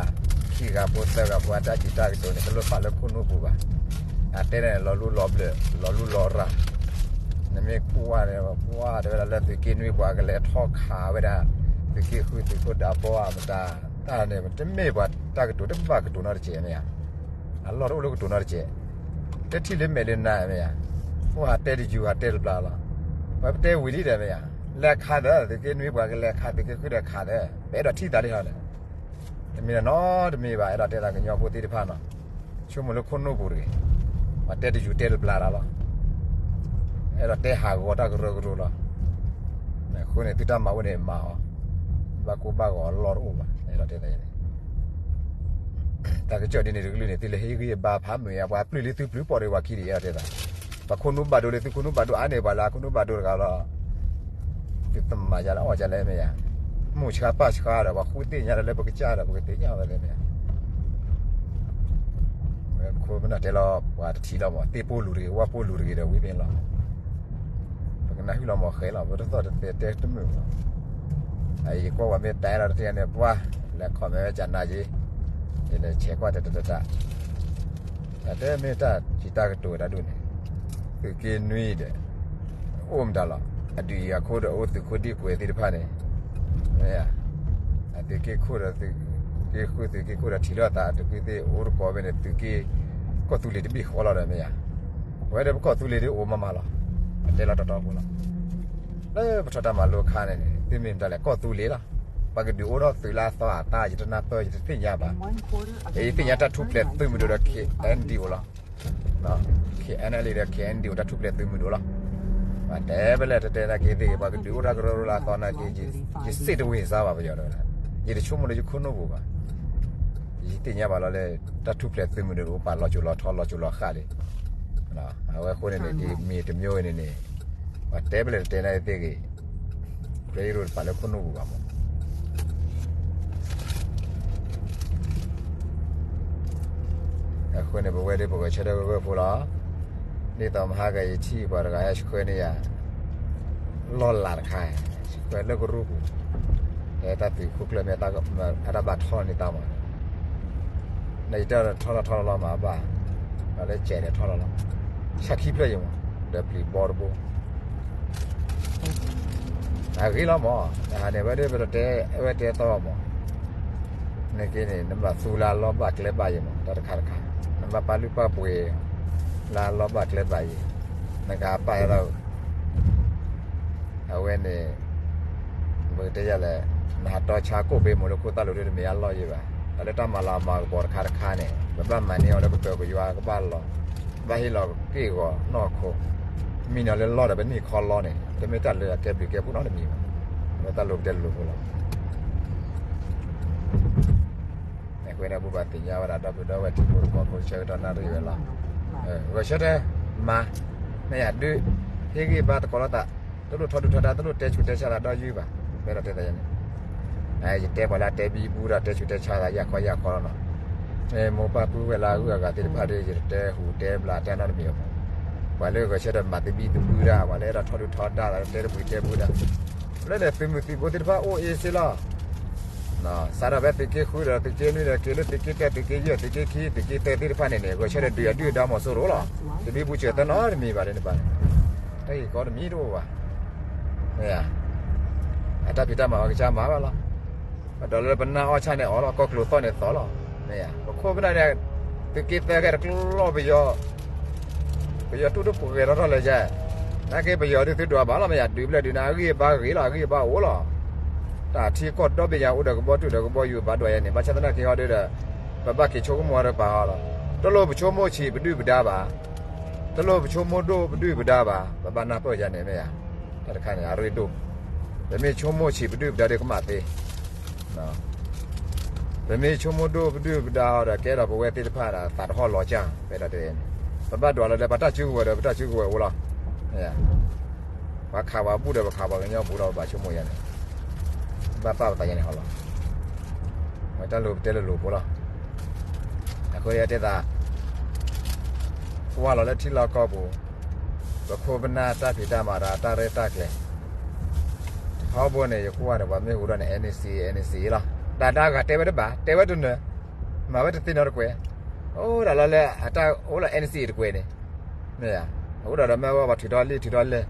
ခံဂၤဖိသၢဂၤဖိအတၢ်စံးတၢ်ကတိၤန့ၣ် တလိၣ်ပာ်လၢခိၣ်နူာ်ပူၤဘၣ်. အတဲန့ၣ် လီၤလူလီၤဘျၢၣ်, လီၤလူလီၤရၤ, နမ့ၢ်ကွၢ်န့ၣ် ကွၢ်တဲဝဲဒၣ်လၢသုးက့နွံပှၤကလဲၤထီၣ်ခးဝဲဒၣ် သုးက့ဃုသုးခိၣ်ဒးဘီအမတၤ, တၢ်န့ၣ် တမ့ၢ်ပှၤတၢ်ကတိၤတဘၣ်ကတိၤနီတစဲးမ့ၢ်ဧါ. အလီၢ်တအိၣ်လၢကတိၤနီတစဲး, တထံၣ်လၢမဲာ်လၢနါမ့ၢ်ဧါ. အိၣ်ဟးတဲတယူၤဟးတဲတဘျါလီၤ. ပတဲဝံၤလံဒီးမ့ၢ်ဧါ, လဲၤခးသၢ, သုးက့နွံပှၤကလဲၤခး သုးက့ဃုဒီးခးသၢ, ပအဲၣ်ဒိးထံၣ်သးလံဟီဒီး, တမ့ၢ်နီတမံၤဘၣ်, အဲၣ်ဒိးတဲသးကညီဖိသ့ၣ်တဖၣ်နီၤ, ဆိကမိၣ်လၢခိၣ်နူာ်ပူၤတဂ့ၤ, ပှၤတဲတယူၤတဲတဘျါတၢ်လီၤ. အဲၣ်ဒိးတဲဟးဂီၤတၢ်ကရၢကရိလီၤ. အဃိန့ၣ် သုတၢ်မၤအိၣ်န့ၣ်မၤအီၤ, ဘၣ်ကိၢ်ဘၣ်ဂီၤအလီၢ်တအိၣ်ဘၣ်, အဲၣ်ဒိးတဲသးန့ၣ် တၢ်ကစီၣ်ဒ်န့ၣ်တကလုာ်န့ၣ် သုလဲၤဟ့ၣ်ဂံၢ်ဟ့ၣ်ဘါဖးမုာ်ယါ, ပှၤပျုၢ်လံသုပျုၢ်ပီၣ်ဒီးပှၤခံဒံး အဲၣ်ဒိးတဲသး, ပှၤခိၣ်နူာ်ဘၣ်ဒိလံသုခိၣ်နူာ်ဘၣ်ဒိအါန့ၢ်ပှၤလၢအခိၣ်နူာ်ဘၣ်ဒိတဂၤလီၤ. သုသမၤယါလၢအီၣ်ယါလဲၣ်မ့ၢ်ဧါ, မုၢ်ဆှါပၢ်ဆှါဒီး ပှၤဃုသ့ၣ်ညါဒီးလၢပကစၢ်ဒီး ပကသ့ၣ်ညါဝဲသ့ၣ်မ့ၢ်ဧါ. ပခိၣ်ပနၢ်တဲလီၤ ပှၤတထံၣ်လီၤမး, သ့ၣ်ပိၢ်လူၤတဂ့ၤ, ဝၣ်ပိၢ်လူၤတဂ့ၤဒီးဝံၤမ့ၢ်လီၤ. ပကနၢ်ဟူလီၤမးဃဲလီၤ, ပတသီၣ်တသဲတဲတမုာ်ဘၣ်. အအံၤကွၢ်ဝဲမ့ၢ်တဲလီၤတသ့န့ၣ် ပှၤလဲၤ comment ဝဲကနၣ်က့ၤ, ယလဲၤဆဲးကွၢ်တတတတၢ်, တၢ်တဲမ့ၢ်တၢ်စံးတၢ်ကတိၤဝဲဒၣ်ဒိၣ်န့ၣ်, သုးက့နွံဒီး အိၣ်မတၤလီၤ. အဒုးယၤခိၣ်ဒီးအိၣ်သုးခိၣ်ဒံၣ်ကွဲးသ့ၣ်တဖၣ်န့ၣ်, မ့ၢ်ဧါ, အသုးက့ခိၣ်ဒီးသုးက့ဃု သုးက့ခိၣ်ဒီးထံၣ်လိာ်သး အသုးက့သ့ၣ်အိၣ်တကိးဖဲန့ၣ် သုးက့ ကီၢ်သူလ့ၤတဘ့ၣ်ဃီလီၤဒီး မ့ၢ်ဧါ. အဝဲဒီးပကီၢ်သူလ့ၤဒ်အိၣ်မးမးလီၤ. အတဲလီၤတီတီဖိလီၤ. လၢပထီၣ်တၢ်မၤလိအခါန့ၣ်န့ၣ် သုမ့ၢ်မတၤလဲၣ် ကီၢ်သူလ့ၤလီၤ. ပှၤကဒုးအိၣ်ထီၣ်သုးလၢအသီအသါ ယတနၢ်ပၢၢ် ယတသ့ၣ်ညါဘၣ်. ယသ့ၣ်ညါတၢ်ထူၣ်ဖျဲးသုးမုၢ်ဒိၣ်ဒီး K N D O လီၤ. K N L A ဒီး K N D O တၢ်ထူၣ်ဖျဲးသုးမုၢ်ဒိၣ်လီၤ. ပှၤတဲဖဲလဲၣ် တတဲနာ်က့သ့ၣ်ဂ့ၤ ပှၤကဒုးအိၣ်တၢ်ကရၢကရိလၢအသီနာ်က့ ယစ့ၣ်တဝ့ၤစါဘၣ်ပယီၤဒီး, ယတဆိကမိၣ်လၢယခိၣ်နူာ်ပူၤဘၣ်. ယသ့ၣ်ညါဘၣ်လီၤလၢ တၢ်ထူၣ်ဖျဲးသုးမုၢ်ဒိၣ်တအိၣ်ပာ်လီၤစိၤလီၤထီလီၤစိၤလီၤဃၣ်လံ. အဝဲအဃိန့ၣ်န့ၣ် ဒ်မ့ၢ်တမံၤဝဲန့ၣ်န့ၣ် ပှၤတဲဖဲလဲၣ်တတဲနာ်က့သ့ၣ်ဂ့ၤ ကြၢးယရိၣ်တပာ်လၢခိၣ်နူာ်ပူၤဘၣ်မး. အဃိန့ၣ် ပဝဲဒၣ်ပဂဲၤဆၢထၢၣ်ဂၢၢ်ဂၢၢ်ဖိလီၤ. ဒ်သိးမဟါကယထံၣ်ပှၤတဂၤဟဲဆှၢန့ၢ်ယၤ လီၢ်လၤတခါ, ဆှၢလၢကရူၢ်ပူၤ, လၢတၢ်သုးခိၣ်ကျၢၢ်မ့ၢ်အတၢ်ဘၣ်ထီၣ်န့ၢ်တၢ်မး, နယတဲထီၣ်လီၤထီၣ်လီၤလီၤမးဘၣ်, ဒီးလၢကဲးဒီးထီၣ်လီၤလီၤ, ဆၣ်ခံဖျၢၣ်ယံၤမး, ဒီးပျံၤဘီတဘိ အဂ့ၤလီၤမး, တဟါန့ၣ် ဝဲဒၣ်ပတတဲ, အဝဲတဲသီမး, နက့န့ၣ် နဘၣ်သူလၢအလီၢ်ဘၣ်ကျဲဘၣ်ယံၤမး, တၢ်တခါတခါ, နဘၣ်ပာ်လုၢ်ပာ်ပှ့ၤ လၢအလီၢ်ဘၣ်ကျဲဘၣ်ယံၤ, နကပာ်လီၤ အဝဲန့ၣ် ပကတဲယၤလဲၣ်, နဟးတီဆါကိၣ်ဘ့မုၢ်လၢခိၣ်သၣ်လိၤဒ်တမ့ၢ်အလီၢ်ယံၤဘၣ်, တၢ်လၢတၢ်မၤလၤမၤကပီၤတခါတခါန့ၣ် ပဘၣ်မၤန့ၢ်အီၤလၢပကၢၤပယွၤကဘၣ်လီၤ, ဘၣ်ဟ့ၣ်လီၤက့ၢ်ဂီၤနီၢ်ခိ, မံနီၤလၢလီၢ်ဒီးပနံၣ်ခီလီၢ်န့ၣ် တမ့ၢ်တၢ်လၢအကဲဘျုးကဲဖှိၣ်နီတမံၤဘၣ်, အဝဲတၢ်လိၤပတဲလိၤဖိလီၤ. အဃိန့ၣ် ပဘၣ်သ့ၣ်ညါဝဲဒၣ် ဒီပုၢ်ဒီဝဲၢ်ထံဖိကီၢ်ဖိဆၢကတီၢ်နၣ်ရံၣ်ဝဲလီၤ. ဂဲၤဆၢထၢၣ်မၤ, မ့ၢ်ယၤဒုး, ဟ့ၣ်ဂံၢ်ဘါသကိးလိာ်သး, တလိၣ်ထီဒုၣ်ထီဒါ, တလိၣ်တဲဆူးတဲဆါသးဒီးယုၢ်ဘၣ်, မ့ၢ်ဒီးတဲသးယၤန့ၣ်, ယတဲပှၤလၢအတဲဘံဘူဒီးတဲဆူးတဲဆါသး ယၢ်ခီယၢ်ခီလီၤနီၤ, မ့ၢ်မိၢ်ပၢ်ပုၢ်ဝဲၢ်လၢအဂုၤအဂၤသ့ၣ်တဖၣ်ဒီး ယတတဲဟူးတဲဘျးတဲနီတမံၤဘၣ်, ပှၤလၢဂဲၤဆၢထၢၣ်မၤသဘံၣ်သဘုၣ်ဒၣ်, ပှၤလၢအဲၣ်ဒိးထီဒုၣ်ထီဒါသး တဲတပှံၤတဲဘုၣ်ဒၣ်, လၢန့ၣ်သုးမုၢ်သံၣ်ဘိသ့ၣ်တဖၣ်အိၣ်အ့စ့လီၤ. စးထီၣ်ဖဲသုးက့ဃုဒီးသုးက့နွံဒီးက့ၤလၢသုးက့တၢ သုးက့ယဲၢ် သုးက့ခံ သုးက့သၢသ့ၣ်တဖၣ်န့ၣ်န့ၣ် ဂဲၤဆၢထၢၣ်ဒုးအဒုၣ်အဒါမီၤစိရိၤလီၤ. တဘံဘူစၢၤတနီတမံၤဘၣ်လၢန့ၣ်ဘၣ်, တၢ်ဂ့ၢ်ကီတမံၤတအိၣ်ဘၣ်, မ့ၢ်ဧါ, အတၢ်ဖံးတၢ်မၤအီၤကစၢ်မၤဘၣ်လီၤ. ပဒီးလၢပနၢ်အီၣ်ဆၣ်န့ၣ်အီၤလီၤ, ကီၢ်ကျိၤသီၣ်န့ၣ်သီလီၤ, မ့ၢ်ဧါ, ပခိၣ်ပနၢ်န့ၣ် သုးက့သၢကဲတကျီၢ်ပယီၤ ပယီၤတူၢ်တပှဲၤထီၣ်ထီၣ်လၢယဲ, နာ်က့ပယီၤဒုးသုဒွးဘၣ်လီၤ မ့ၢ်ယၤ ဒုးဘျဲၣ်ဒုးနၤ အဂံၢ်အဘါဂ့ၤလီၤ အဂံၢ်အဘါအိၣ်လီၤ. တၢ်ထံကီၢ်ဒီဘ့ၣ်ညါအိၣ်ဒီးကဘီတူၢ်ဒီးကဘီယူၤဘၣ်ဒွးယဲန့ၣ် ဘၣ်ဆၣ်သနာ်က့ဟီဒုးဒီး ပဘၣ်က့ၤဆိကမိၣ်အီၤဒီးပာ်အီၤလီၤ. တလိၣ်ပဆိကမိၣ်ဆံးပဒုၣ်ပဒါဘၣ်, တလိၣ်ပဆိကမိၣ်ဒိၣ်ပဒုၣ်ပဒါဘၣ်, ပဘၣ်နၢ်ပၢၢ်ယဲန့ၣ် မ့ၢ်ယၤ, တၢ်တခါန့ၣ် အရ့ဒိၣ်, ပမ့ၢ်ဆိကမိၣ်ဆံးပဒုၣ်ပဒါဒီးကမၣ်သ့ ပမ့ၢ်ဆိကမိၣ်ဒိၣ်ပဒုၣ်ပဒါအီၤဒီး ကဲဒီးပဝဲသ့ၣ်တဖၣ်ဒီး သးတဟီၣ်လီၤကၢ် ပအဲၣ်ဒိးတဲန့ၣ်, ပဘၣ်ဒွးလီၤဒီး ပတၢ်စုကဝဲၤဒီး ပတၢ်စုကဝဲၤအိၣ်လီၤ. ပှၤခးပှၤဘူၣ်ဒီး ပခးပှၤကညီပူၤလီၤ ပဘၣ်ဆိကမိၣ်ယဲန့ၣ်, ဘၣ်ပာ်ပသးယဲန့ၣ်ဟီလီၤ. ဝဲတၢ်လိၤပတဲလိၤလိၤဖိလီၤ. အဃိန့ၣ်တဲသး ကွၢ်လီၤလၢထံလီၢ်ကီၢ်ပူၤ, ပခိၣ်ပနၢ်တၢ်ဖံးတၢ်မၤဒီးတၢ်ရဲၣ်တၢ်ကျဲၤ ထီဘိန့ၣ် ယကွၢ်န့ၣ် ပှၤမ့ၢ်ဟူးဒီးန့ၣ် N C A N C A လီၤ. တၢ်တၢ်ဂၤတဲဝဲတဘၣ်, တဲဝဲတနၢၤ, မၤဝဲတသ့နီတကွဲၤ, အိၣ်ဒၣ်လီၤလၢအတၢ်အိၣ်လၢ N C A တကွဲၤန့ၣ်, မ့ၢ်ဧါ, အိၣ်ဒီးဒီးမ့ၢ်ဝဲပှၤထုးထီၣ်လံာ်ထုးထီၣ်လဲၢ်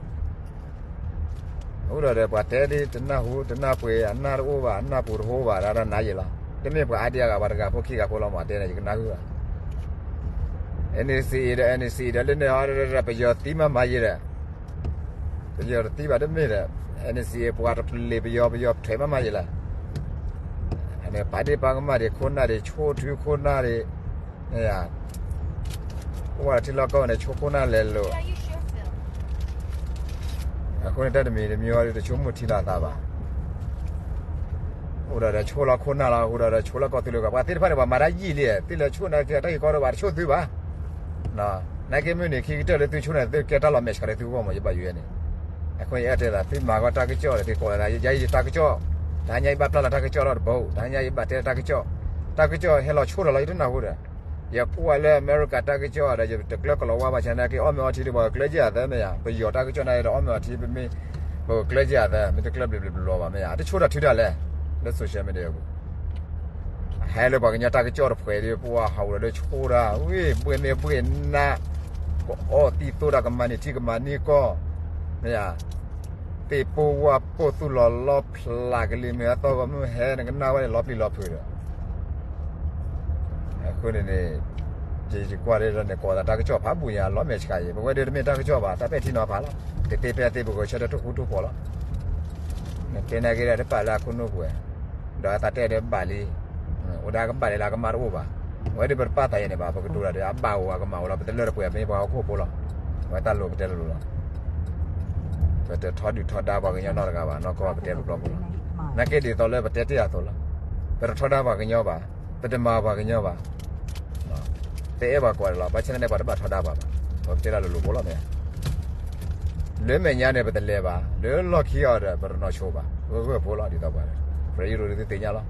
အိၣ်ဒီးဒီးပှၤတဲဒ်တနၢ်ဟူတနၢ်ပှ့ၤ အနၢ်တအိၣ်ဘၣ် အနၢ်ပူၤတဟိဘၣ် ဒၣ်ဒၣ်နၤယံၤလီၤ. တမ့ၢ်ပှၤအါဒံအါဂၤ ပှၤတဂၤဖိခံဂၤဖိလီၤမး တဲန့ၣ် ယကနၢ်ဟူဘၣ်. N C A ဒီး N C A ဒီးလၢန့ၣ်အီၤဒီး ပယီၤသံမးမးယံၤဒီး ပယီၤတသံဘၣ်တမ့ၢ်ဒီး N C A ပှၤတပျ့ၤပယီၤ ပယီၤပထွဲးမးမးယံၤလီၤ. ပာ်ဒ့ၣ်ပာ်ကမၣ်ဒံးခိၣ်နၢ်ဒံး ဆိၣ်ထုခိၣ်နၢ်ဒံး အိၣ်ဝဲထံလီၢ်ကီၢ်န့ၣ် ဆိခိၣ်နၢ်လဲၤလိာ် အဃိန့ၣ် တၢ်တမံၤတမံၤအံၤ တဆိကမိၣ်ထံလီၤသးဘၣ်. အိၣ်ဒီးဒီးဆိလီၤခိၣ်နၢ်လီၤ, အိၣ်ဒီးဒီးဆိလီၤကီၢ်သူလ့ၤကီၢ်, ပှၤသ့ၣ်တဖၣ်န့ၣ် ပှၤမၤတၢ်ယံာ်လံ, သုလဲၤဆိန့ၣ် တၢ်ဂ့ၢ်ကီဒီး ပှၤတဆိသုဘၣ်. နာ်က့မုၢ်နံၤခံကတၢၢ်လၢသုဆိန့ၣ် သုကဲတၢ်လီၤမဲာ်ဆှးလၢသုဂီၢ်မး ယဘၣ်ယိၣ်န့ၣ်. အဃိန့ၣ် ယအဲၣ်တဲသး သုမၤကီတၢ်ကစီၣ်ဒီး သုကိးလၢ ယၤယတၢ်ကစီၣ်, တဟါညါယဘၣ်ပျၢ်လီၤတၢ်ကစီၣ်လီၤတဘိ, တဟါညါယဘၣ်တဲလီၤတၢ်ကစီၣ်, တၢ်ကစီၣ်ဟဲလီၤဆိဒီးလီၤ ယတနၢ်ဟူဒီး ယကွၢ်လၢအမဲရကၤတၢ်ကစီၣ်ဒီး ယတကျၢကလီၤဝါဘၣ်ဆၣ်နာ်က့ အီၣ်မ့ၤအီထံဒီး ပှၤကကျၢက့ၤအသးမ့ၢ်ယါ, ပယီၤတၢ်ကစီၣ်နာ်က့ဒီး အီၣ်မ့ၤအီထံ ပမ့ၢ် ပကကျၢက့ၤအသး မ့ၢ်တကျၢဘျ့ဘျ့ဘျီဘၣ်မ့ၢ်ယါ, အတဆိတၢ်ထုတၢ်လဲၣ်, လၢ social media ပူၤ ဟဲလၢပှၤကညီတၢ်ကစီၣ်တဖှဲးဒီး ပှၤဟးဝဲဒီးဆိဒၣ် ဝ့ၢ်ဘှ့ၣ်မ့ၢ်ဘှ့ၣ်နး, ကအီၣ်သံသိးတၢ်ကမၤန့ၢ်ထံကမၤန့ၢ်ကီၢ်, မ့ၢ်ဧါ, သ့ၣ်ပိၢ်ဝၣ်ပိၢ်သူၣ်လီၤလီဖျးကလံၤမ့ၢ်အသီဂီၢ်မုၢ်ဟဲနကနၣ်ဝဲန့ၣ်လီၤပျံၤလီၤဖုးဒီး အဃိန့ၣ်န့ၣ် ယကွၢ်ဒ်န့ၣ် ကိးသးတၢ်ကစီၣ်ဖးဘူးညါ လီၤမဲာ်ဆှးယံၤ ပဝဲဒၣ်တမ့ၢ်တၢ်ကစီၣ်ဘၣ် တၢ်ပဲာ်ထံနီၤဖးလီၤ. တသ့ဖဲအသ့ပဂဲၤဆၢထၢၣ်ထိၣ်ဃူထိၣ်ဖိးလီၤ. နတဲနာ်က့ဒီးတပာ်လၢအခိၣ်နူာ်ပူၤဝဲ, ဒီးအသးတဲဒီးဘၣ်လံ, အိၣ်ဒၣ်ကဘၣ်လံလၢအကမၣ်တအိၣ်ဘၣ်. အဝဲဒၣ်ပတပာ်သးယဲန့ၣ်ဘၣ် ပကတိၤတၢ်ဒီးအဘၣ်အိၣ်အကမၣ်အိၣ်လီၤ ပတလၢတပှဲၤမ့ၢ်ပှၤဟီၣ်ခိၣ်ဖိလီၤ. အဝဲတၢ်လိၣ်ပတဲလိၤလိၤလီၤ. ပတထီဒုၣ်ထီဒါပှၤကညီနီတဂၤဘၣ် နီၢ်ကီၢ်ပတဲပျီပျီဖိလီၤ. နာ်က့ဒ်သိးလၢပတဲတ့ၢ်အသိးလီၤ. ပတထီဒါပှၤကညီဘၣ်, ပတမၤပှၤကညီဘၣ်, ပအဲၣ်ပှၤကိးဂၤဒဲးလီၤ. ဘၣ်ဆၣ်သနာ်က့ပှၤတဘၣ်ထီဒါပှၤဘၣ်, ပတဲတၢ်လိၤလိၤဖိလီၤမ့ၢ်ဧါ. လၢမဲာ်ညါန့ၣ်ပတလဲၤဘၣ်, လၢလီၢ်ခံအီၤဒီး ပတနီၣ်ဆိးဘၣ်, ဂၢၢ်ဂၢၢ်ဖိလီၤ ဒ်သိးပှၤဒီး ပရ့ယိၣ်ဒိၣ်ဒုးသ့ၣ်ညါလီၤ.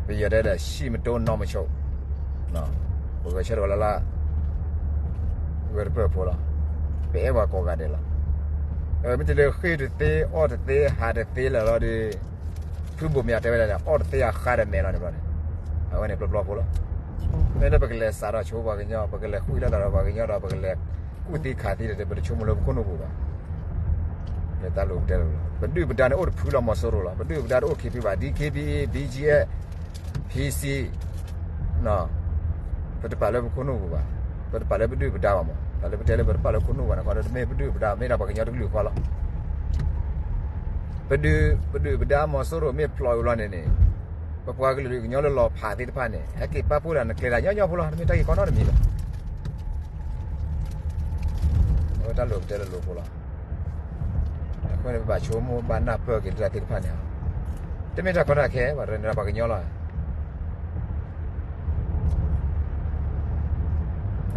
ပယီၤတဲဒီး ရှိမတို နောက်မဆုတ်, ပဂဲၤဆၢထၢၣ်ဝဲလၢ်လၢ်, ဂၢၢ်တပၢၢ်ဖိလီၤ. ပအဲၣ်ပှၤကိးဂၤဒဲးလီၤ. မ့ၢ်တုၤလၢဃ့ၢ်တသ့ အီၣ်တသ့ ဟးတသ့လၢာ်လီၤဒီး ဖုဘိၣ်မၠးတဲဝဲဒၣ် အီၣ်တသ့အဃါဒီးမဲာ်လီၤန့ၣ်ဘျီန့ၣ်, အဝဲန့ၣ်ပျီပျီဖိလီၤ. မ့ၢ်လၢပကလဲၤစးထီၣ်ဆိပှၤကညီ ပကလဲၤဃုလၢသးဒီးပှၤကညီဒီး ပကလဲၤကူၣ်သံခးသံဒီး ပတဆိကမိၣ်လၢပခိၣ်နူာ်ပူၤဘၣ်. တၢ်လိၣ်ပတဲလိၤလိၤ, ပဒုၣ်ပဒါန့ၣ်အိၣ်တဖုလီၤ မီၤစိရိၤလီၤ. ပဒုၣ်ပဒါတအိၣ်ခံဖုဘၣ် DKBA, BGF, PC, ပတပာ်လၢပခိၣ်နူာ်ပူၤဘၣ်, ပတပာ်လၢပဒုၣ်ပဒါဘၣ်မး. တၢ်လၢပတဲလၢပတပာ်လၢခိၣ်နူာ်ဘၣ်န့ၣ် ခီဒီးတမ့ၢ်ပဒုၣ်ပဒါ မ့ၢ်ဒၣ်ပှၤကညီတကလုာ်ဃီလီၤ. ပဒုၣ်ပဒါမီၤစိရိၤမ့ၢ်ဖျိးအံၤလီၤန့ၣ်န့ၣ်, ပပှၤကလုာ်ကညီလၢလီၤဖးသ့ၣ်တဖၣ်န့ၣ် ဟဲက့ၤပာ်ဖှိၣ်ဒၣ်နကျဲဒၣ်ညီညီဖိလီၤ, တမ့ၢ်တၢ်ဂ့ၢ်ကီနီတမံၤဘၣ်. အဝဲတၢ်လိၣ်ပတဲလၢလိၤဖိလီၤ. အဃိန့ၣ် ပဘၣ်ဆိကမိၣ်ဘၣ်နၢ်ပၢၢ်က့ၤလၢတၢ်သ့ၣ်တဖၣ်န့ၣ်, တမ့ၢ်တၢ်ကီတၢ်ခဲဘၣ် တရၢန့ၣ်ပှၤကညီလီၤ.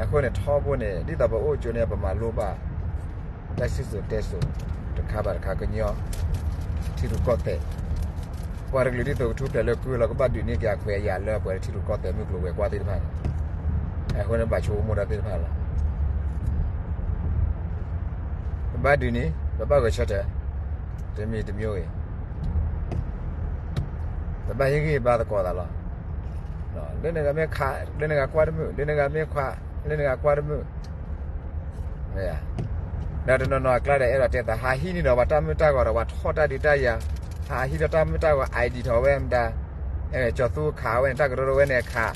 အဃိန့ၣ် ထီဘိန့ၣ် ဒ်သိးပအိၣ်ကၠိန့ၣ် ပမၤလိဘၣ် တၢ်စံၣ်စိၤတဲစိၤ တခါဘၣ်တခါကညီ ထံရူၢ်ကီၢ်သဲး, ပှၤတကလုာ်ဒ်သိးကထူၣ်ဖျဲးလၢကုလီၤ ကဘၣ်ဒုးန့ၢ်က့ၤအခွဲးအယာ်လၢပှၤထံရူၢ်ကီၢ်သဲးမုၢ်ကျိၤဝဲၤကွာ်သ့ၣ်တဖၣ်န့ၣ်, အဃိန့ၣ်ဘၣ်ဆိကမိၣ်တၢ်သ့ၣ်တဖၣ်လီၤ. ပဘၣ်ဒုးန့ၣ် ပဘၣ်ဂဲၤဆၢထၢၣ်, တမံၤတမံၤအံၤ ပဘၣ်ဟ့ၣ်ဂံၢ်ဘါသကိးသးလီၤ. လၢနဂၤမ့ၢ်ခး လၢနဂၤကွၢ်တမုာ်, လၢနဂၤမ့ၢ်ခွး လၢနဂၤကွၢ်တမုာ်, ဒီးတနီၤနီၤအကျါဒီး အဲၣ်ဒိးတဲသး ဟးဟံးန့ၢ်ဒီးပှၤတၢ်မုာ်တၢ်ဂီၤဒီး ပှၤထီၣ်တၢ်ဒုးတၢ်ယၤ, ဟးဟံးဒီးတၢ်မုာ်တၢ်ဂီၤ ID ထီၣ်ဝဲမတၤ, ကၠီၤသူခးဝဲန့ၣ် တၢ်ကရၢကရိဝဲန့ၣ်ခး,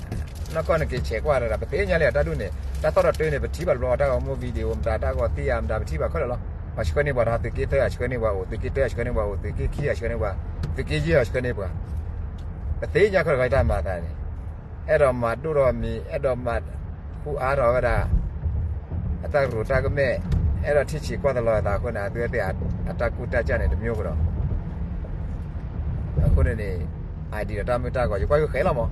နီၢ်ကီၢ်န့ၣ်က့ၤဆဲးကွၢ်ဒီး ပသ့ၣ်ညါလံ တၢ်ဒ်န့ၣ် တၢ်သီၣ်တၢ်တုၤန့ၣ် ပထံၣ်ဘၣ်တဘျီ တၢ်ဂီၤမူ video မတၤ တၢ်ဂီၤသံယၤမတၤ ပထံၣ်ဘၣ်ခဲလၢာ်လီၤ. ပှၤဆှၢန့ၢ်ပှၤဒီး သုးက့သၢ အဆှၢန့ၢ်ပှၤအိၣ်, သုးက့တၢ အဆှၢန့ၢ်ပှၤအိၣ်, သုးက့ခံ အဆှၢန့ၢ်ပှၤ, သုးက့ယဲၢ် အဆှၢန့ၢ်ပှၤ, ပသ့ၣ်ညါခဲလၢာ် တၢ်မၤသးန့ၣ် အဲၣ်ဒိးမၤဒိၣ်ထီၣ်မံၤ အဲၣ်ဒိးမၤဃူအါထီၣ်ဝဲဒၣ် အတၢ်ကရူၢ်တၢ်ကမဲာ်, အဲၣ်ဒိးထံၣ်ဆံးကွၢ်သလီၤအသးအဃိန့ၣ် အသုဝဲသ့ၣ်အတၢ်ကူၣ်တၢ်ကၢ်န့ၣ်တမံၤကဒီး, အဃိန့ၣ်န့ၣ် ID ဒီးတၢ်မုာ်တၢ်ဂီၤ ယကွၢ်ဃုဃဲလီၤမး,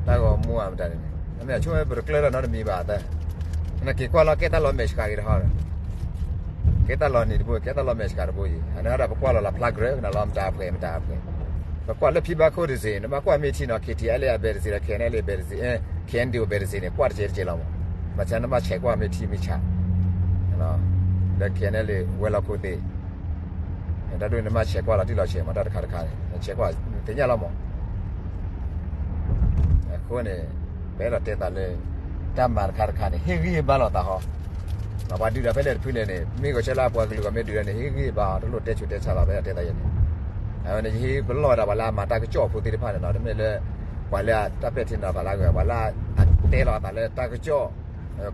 တၢ်ဂီၤမူအမတၤန့ၣ်န့ၣ် အမ့ၢ်အဆိပတကျၢၢ်လီၤနီတမံၤဘၣ်သၢ, နက့ၤကွၢ်လီၤ ကဲတၢ်လီၤမဲာ်ဆှးက့ၤတဟီဒီး ကဲတၢ်လီၤနံၤတဘိ ကဲတၢ်လီၤမဲာ်ဆှးတဘိအံၤ အန့ၣ်ဒီးပကွၢ်လီၤလၢဖျါကြၢး ကနၣ်လီၤမတၤအပှဲၤမတၤအပှဲၤ, ပကွၢ်လၢဖံဘါခိၣ်တစ့ၢ် နဘၣ်ကွၢ်မ့ၢ်ထံနီၤ KTLA အဘဲတစ့ၢ်ဒီး KNLA အဘဲတစ့ၢ်, KNDO အဘဲတစ့ၢ်န့ၣ် ကွၢ်တစဲးတစဲးလီၤမး, ဘၣ်ဆၣ်နဘၣ်ဆဲးကွၢ်မ့ၢ်ထံမ့ၢ်ဆး လၢ KNLA ဝဲၤလီၢ်ခိၣ်သ့ၣ် တၢ်ဒ်န့ၣ် နဘၣ်ဆဲးကွၢ်လီၤတံၢ်လီၤဆဲးမး တၢ်တခါတခါန့ၣ် နဆဲးကွၢ် နသ့ၣ်ညါလီၤမး, အဃိန့ၣ် ပအဲၣ်ဒိးတဲသးလၢ တၢ်မၤတခါတခါန့ၣ် ဟ့ၣ်ဂံၢ်ဟ့ၣ်ဘါလိာ်သးဟီ, ပှၤဒုးတၢ်ဖဲလဲၣ်တဖုလဲၣ်န့ၣ် မ့ၢ်ဂီၤဆၢလၢပှၤကလုာ်ဂီၢ်မ့ၢ်ဒုးတၢ်န့ၣ် ဟ့ၣ်ဂံၢ်ဟ့ၣ်ဘါဟီ တလိၣ်တဲဆူးတဲဆါလီၤ ပအဲၣ်ဒိးတဲသးယဲန့ၣ်, အဝဲန့ၣ် ယဟ့ၣ်ပလီၢ်ဝဲဒၣ်ပှၤလၢအမၤတၢ်ကစီၣ်ဖိသ့ၣ်တဖၣ်န့ၣ်လီၤ, တမ့ၢ်လၢ ပှၤလၢအတၢ်ပဲာ်ထံနီၤဖးလၢအဂၤ ပှၤလၢအတဲလီၤအသးလၢတၢ်ကစီၣ်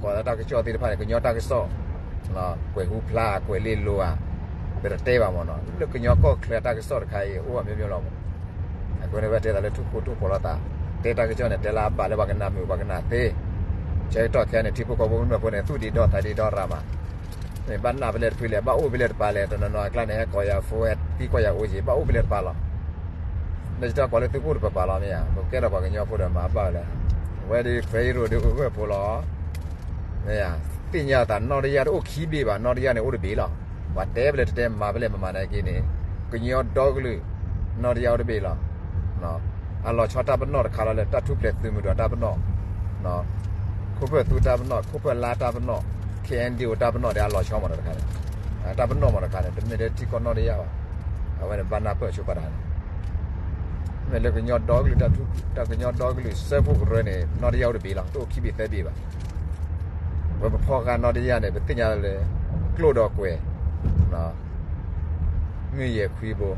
ကိးလၢတၢ်ကစီၣ်သ့ၣ်တဖၣ်န့ၣ် ကညီတၢ်ကစီၣ်, ကွဲးဟူဖျါ ကွဲးလ့လိၤဧါ, ပတတဲဘၣ်မးနီၤ, လၢကညီကီၢ်ချၢတၢ်ကစီၣ်တခါအံၤ အိၣ်အမျိုးမျိုးလီၤမး, အဃိန့ၣ်ဝဲတဲသးလၢထူၣ်ကိတိၢ်ဖိးလိာ်သး, တဲတၢ်ကစီၣ်န့ၣ် တဲလၢအဘၣ်လၢပှၤကနၣ်မုာ်ပှၤကနၣ်သ့, ဆၢကတီၢ်ခဲအံၤန့ၣ် ထံဖိကီၢ်ဖိကမျၢၢ်ဖိန့ၣ် သူၣ်ဒံးဒီသးဒံးဒီရၤမး မ့ၢ်ဘၣ်နၢ်ဖဲလဲၣ်တဖုလဲၣ် ဘၣ်အိၣ်ဖဲလဲၣ်တပၤလဲၣ် တနီၤနီၤအကျါန့ၣ် ဟဲကိးယၤဖိ ဟဲသံကွၢ်ယၤအိၣ်ယံၤ ဘၣ်အိၣ်ဖဲလဲၣ်တပၤလီၤ, လၢယတၢ်ကွၢ်လၢသုကအိၣ်တပၤပၤလီၤမ့ၢ်ဧါ, ပကဲထီၣ်ပှၤကညီဖိဒီးမၤဘၣ်ဝဲလဲၣ်, အဝဲဒ် ခွဲးယံၤရိၣ် ဒ်ဂၢၢ်ဂၢၢ်ဖိးလီၤ, မ့ၢ်ဧါ, သ့ၣ်ညါသးနီၢ်တယၢ်တအိၣ်ခံဘ့ၣ်ဘၣ် နီၢ်တယၢ်န့ၣ်အိၣ်တဘ့ၣ်လီၤ, ပှၤတဲဖဲလဲၣ်တတဲမၤဖဲလဲၣ်မမၤနာ်က့န့ၣ်, ကညီဒီကလုာ် နီၢ်တယၢ်အိၣ်တဘ့ၣ်လီၤ အလီၤဆီတၢ်ပနီၣ်တခါလီၤလၢတၢ်ထူၣ်ဖျဲးသုးမုၢ်ဒိၣ်တၢ်ပနီၣ်, ခိၣ်ဖၢၣ်သူတၢ်ပနီၣ် ခိၣ်ဖၢၣ်လါတၢ်ပနီၣ်, KNDO တၢ်ပနီၣ်ဒီးအလီၤဆီမးတခါန့ၣ်, တၢ်ပနီၣ်မးတခါန့ၣ် တမ့ၢ်လၢထံကီၢ်နီၢ်တယၢ်ဘၣ်, အဝဲန့ၣ်ဘၣ်နၢ်ပၢၢ်ဆိပာ်တခါန့ၣ်, မ့ၢ်လၢကညီဒီကလုာ်တၢ်ထူၣ် တၢ်ကညီဒီကလုာ်စၢဖှိၣ်ကရၢန့ၣ် နီၢ်တယၢ်အိၣ်တဘ့ၣ်လီၤ တအိၣ်ခံဘ့ၣ်သၢဘ့ၣ်ဘၣ်, ဝဲပဖီၣ်ဃာ်နီၢ်တယၢ်န့ၣ် ပသ့ၣ်ညါလၢ ကျိၣ်ဒီးကွဲၤ မုၢ်ယဲၢ်ခွံဘိ,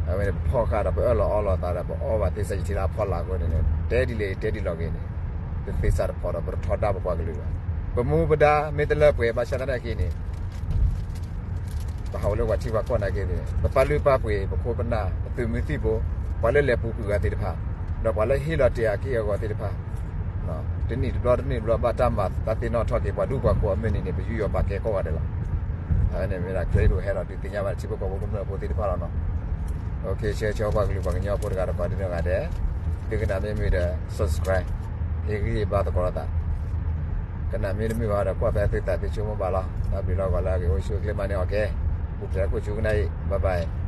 အဝဲန့ၣ်ပဖီၣ်ဃာ်ဒီး ပအၢၣ်လီၤအီလီၤသးဒီး ပအီဘၣ်သ့စးယထံလၢအဖီလာ်အဃိန့ၣ် တဲဒ်လဲၣ်တဲဒ်လဲၣ်ဂ့ၤန့ၣ် ပသ့စးတဖီဒီး ပတထီဒါပပှၤကလုာ်ဘၣ်. ပမူပဒါမ့ၢ်တလၢပှဲၤ ဘၣ်ဆၣ်သနာ်က့န့ၣ် ပဟးအိၣ်လၢပှၤထံပှၤကီၢ်နာ်က့န့ၣ် ပပာ်လုၢ်ပာ်ပှ့ၤ ပခိၣ်ပနၢ် ပသုးမုၢ်သံၣ်ဘိ, ပှၤလၢလဲၤပူၤကွံာ်ဂၤသ့ၣ်တဖၣ်, ဒီးပှၤလၢဟ့ၣ်လီၤတ့ၢ်အက့ၢ်အဂီၤသ့ၣ်တဖၣ်, တနံၣ်တဘျီတနံၣ်တဘျီ ဘၣ်တၢ်မၤတၢ်သ့ၣ်နီၣ်ထီၣ်က့ၤ ပှၤဒူပှၤဃိၤအမုၢ်နံၤန့ၣ် ပယူးယီၣ်ပာ်ကဲကိးဂၤဒဲးလီၤ. အဝဲန့ၣ်မ့ၢ်ဒၣ်ကျဲဒိၣ်ဟဲဒီး ဒုးသ့ၣ်ညါဘၣ်ထံဖိကီၢ်ဖိကမျၢၢ်ဖိသ့ၣ်တဖၣ်လီၤနီၤ. ဆၢဂ့ၤဆၢဝါပှၤကလုာ်ပှၤကညီဖိတဂၤဒီးကိးဒ်နီၢ်ဂၤဒဲး, သုကနၣ်မ့ၢ်မုာ်ဒီး subscribe, ဟ့ၣ်ဂံၢ်ဟ့ၣ်ဘါသကိးလိာ်သး, ကနၣ်မ့ၢ်တမုာ်ဘၣ်ဒီး ကွၢ်ဖဲသုသးသုဆိကမိၣ်ဘၣ်လီၤ. တၢ်ဘျုးလီၤဂီၤလၢအဂ့ၤ အိၣ်ဆူၣ်အိၣ်ချ့မၤန့ၢ်အီၣ်ကဲ, ပူၤဖျဲးခိၣ်ဆူကနၣ်အံၤ bye bye.